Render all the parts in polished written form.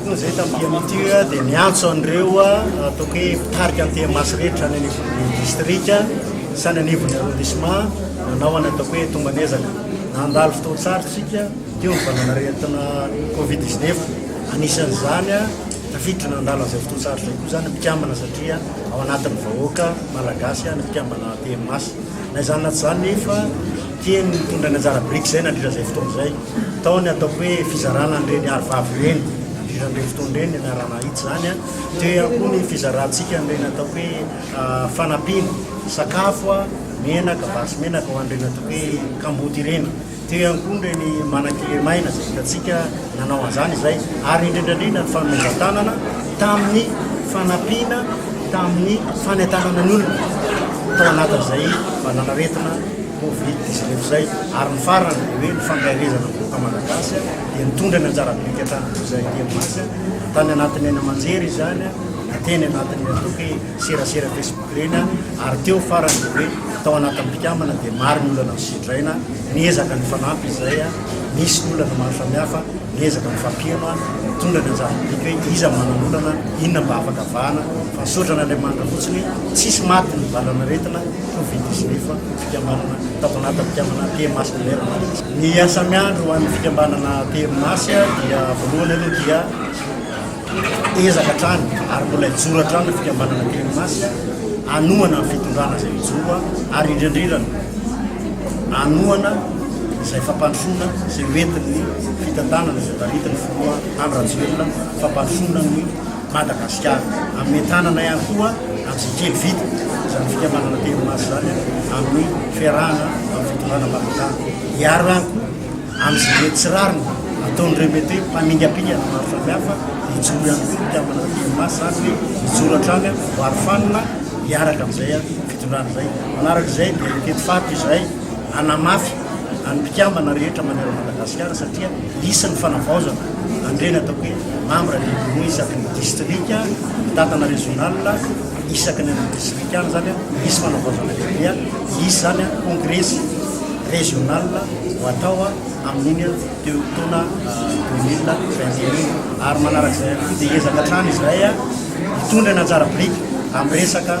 Tokony izay tamin'ity anio ity dia niantso an'ireo ataoko hoe mpitarika ny TMAS rehetra any anivon'ny distrika sy any anivon'ny arrondissement nanao any ataoko hoe tomban'ezaka. Nandalo fotoan-tsarotra isika teo ny valanaretina Covid 19. Anisan'izany tafiditra nandalo an'izay fotoan-tsarotra izay koa izany ny mpikambana satria ao anatin'ny vahoaka malagasy ny mpikambana TMAS. Na izany na tsy izany nefa teny nitondra ny anjara biriky izay nandritra izay fotoana izay. Tao ny ataoko hoe fizarana an'ireny arovavy ireny nandritra an'ireny fotoana ireny, niaraha-nahita izany. Teo ihany koa ny fizarantsika an'ireny ataoko hoe fanampiana, sakafo, menaka, vary sy menaka ho an'ireny ataoko hoe kamboty ireny. Teo ihany koa ireny manan-kilemaina izay hitantsika nanao an'izany izay, ary indrindra indrindra ny fanomezan-tanana tamin'ny fanampiana tamin'ny fanentanana ny olona tao anatin'izay valanaretina Covid 19 izay, ary ny farany dia hoe ny fankaherezana ny vahoaka malagasy dia nitondra ny anjara biriky hatrany koa izay aty Masy, tany anatin'ny haino aman-jery izany, na teny anatin'ny ataoko hoe serasera Facebook ireny, ary teo farany dia hoe tao anatin'ny mpikambana dia maro ny olana nosedraina, niezaka nifanampy izay, nisy ny olana maro samihafa, niezaka nifampiheno, nitondra ny anjara biriky hoe iza manana olana, inona mba afaka vahana, fa misaotra an'Andriamanitra fotsiny tsisy maty ny valanaretina Covid 19 fikambanana tao anatin'ny mpikambana TMAS manerana. Ny asa miandry ho an'ny fikambanana TMAS dia voalohany aloha dia ezaka hatrany ary mbola hijoro hatrany ny fikambanana TMAS hanohana ny fitondrana izay mijoro ary indrindra indrindra hanohana izay fampandrosoana izay hoentin'ny fitantanana izay taritin'ny filoha Andry Rajoelina fampandrosoana ny Madagasikara. Hanome tanana ihany koa amin'izay kely vita izany fikambanana TMAS izany amin'ny fiarahana amin'ny fitondrana fanjakana. Hiaro ihany koa amin'izay mety tsy rariny ataon'ireo mety hoe mpamingampingana maro samihafa, hijoro ihany koa ny mpikambana TMAS izany hoe hijoro hatrany ho arofanina hiaraka amin'izay fitondrana izay. Manaraka izay dia hitety faritra izahay hanamafy an'ny mpikambana rehetra manerana Madagasikara satria hisy ny fanavaozana an'ireny ataoko hoe membre de bureau isaky ny distrika, mpitantana régional isaky ny any distrika any zany hisy fanavaozana lehibe, hisy zany congresy régional ho atao amin'iny teo taona 2021 iny ary manarak'izay ihany koa dia hiezaka hatrany izahay hitondra ny anjara biriky amin'ny resaka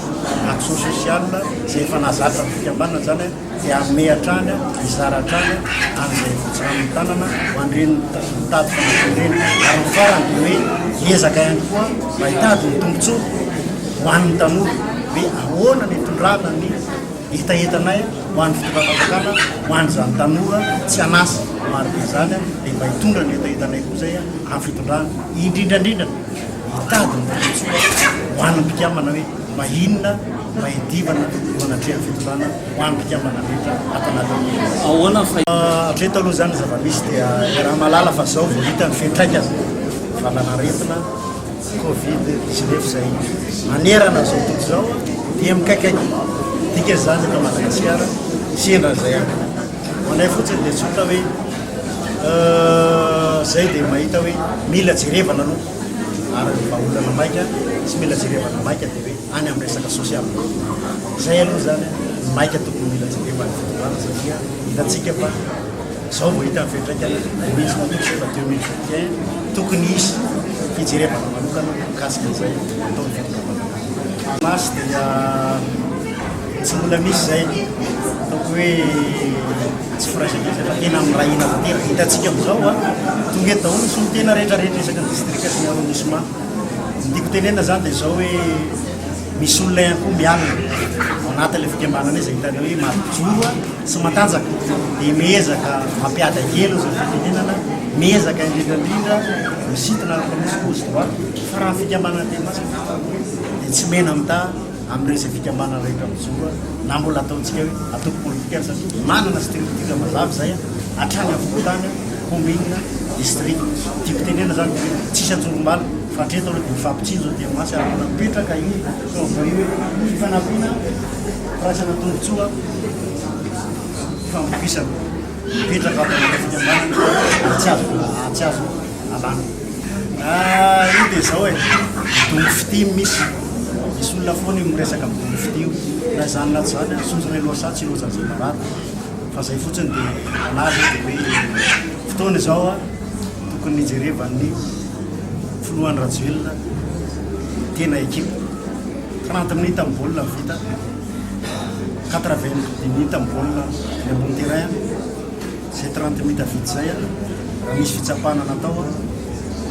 action sociale izay efa nahazatra ny fikambanana zany dia hanome hatrany, hizara hatrany an'izay voatsiran'ny tanana ho an'ireny mitady fanampiana ireny. Ary ny farany dia hoe hiezaka ihany koa mba hitady ny tombontsoa ho an'ny tanora, hoe ahoana ny hitondrana ny hetahetanay ho an'ny fitondram-panjakana, ho an'izany tanora tsy an'asa marobe izany, dia mba hitondra ny hetahetanay koa izay amin'ny fitondrana, indrindra indrindra hitady ny tombontsoa ho an'ny mpikambana hoe mba inona mba hiadivana eo anatrehan'ny fitondrana ho an'ny mpikambana rehetra ato anatin'ny Ahoana ny fahitana? Hatreto aloha izany ny zava-misy dia iaraha-mahalala fa izao vao hita ny fiantraikany valanaretina covid 19 izay manerana izao tontolo izao dia mikaikaika dika izany eto Madagasikara sendra izay ihany koa. Ho anay fotsiny dia tsotra hoe izay dia mahita hoe mila jerevana aloha ary ny vahaolana maika tsy mila jerevana maika dia hoe any amin'ny resaka sosialy. Izay aloha izany ny maika tokony mila jerevan'ny fitondrana satria hitantsika fa izao vao hita ny fiantraikany dia misy matoky izay fa 2021 tokony hisy fijerevana manokana mikasika an'izay ataon'ny fitondram-panjakana. Masy dia tsy mbola misy izay ataoko hoe tsy firaisana izay fa tena miray hina tanteraka. Hitantsika amin'izao tonga eto daholo ny solontena rehetra rehetra isaky ny distrika sy ny arrondissement. Ny tiako tenenina izany dia izao hoe misy olona ihany koa mialona ao anatin'ilay fikambanana izay hitany hoe marijoro sy matanjaka dia miezaka mampiady kely izay fitenenana, miezaka indrindra indrindra misintona araka ny gauche droite fa raha ny fikambanana tena masina dia tsy mena mitaha amin'ireo izay fikambanana rehetra mijoro na mbola ataontsika hoe antoko politika satria manana structure mazava izay hatrany afovoantany, commune, district. Tiako tenena zany dia hoe tsisy anjorom-bala fa hatreto aloha dia mifampitsinjo aty Masy ary mbola mipetraka io slogan io hoe fifanampiana, firaisana tombontsoa, fifampitokisana. Mipetraka ato anaty fikambanana ary tsy azo tsy azo alana. Ah, io dia izao e, midongy fitia misy. Misy olona foana io miresaka midongy fitia io. Na izany na tsy izany, sonjona iloasaha tsy ilozan'izay marary. Fa zay fotsiny dia anazy dia hoe fotoana izao tokony hijerevan'ny filoham-pirenena. Filoha Andry Rajoelina tena ekipa. 30 minutes amin'ny baolina vita, 90 minutes amin'ny baolina any ambony terrain. Izay 30 minutes vita izay, raha misy fitsapana natao,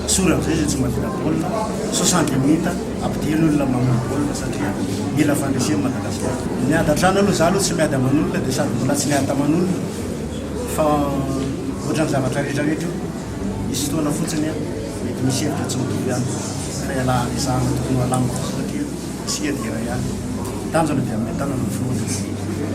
asory amin'izay izay tsy mahavita baolina. 60 minutes ampidirina olona mamono baolina satria mila fandresena Madagasikara. Miady hatrany aloha, za aloha tsy miady aman'olona dia sady mbola tsy niady taman'olona fa ohatran'ny zavatra rehetra rehetra io. Misy fotoana fotsiny mety misy hevitra tsy mitovy ihany fa ialahana ezahana tokony ho alamina satria isika dia iray ihany. Ny tanjona dia hamehy tanana ny filohana.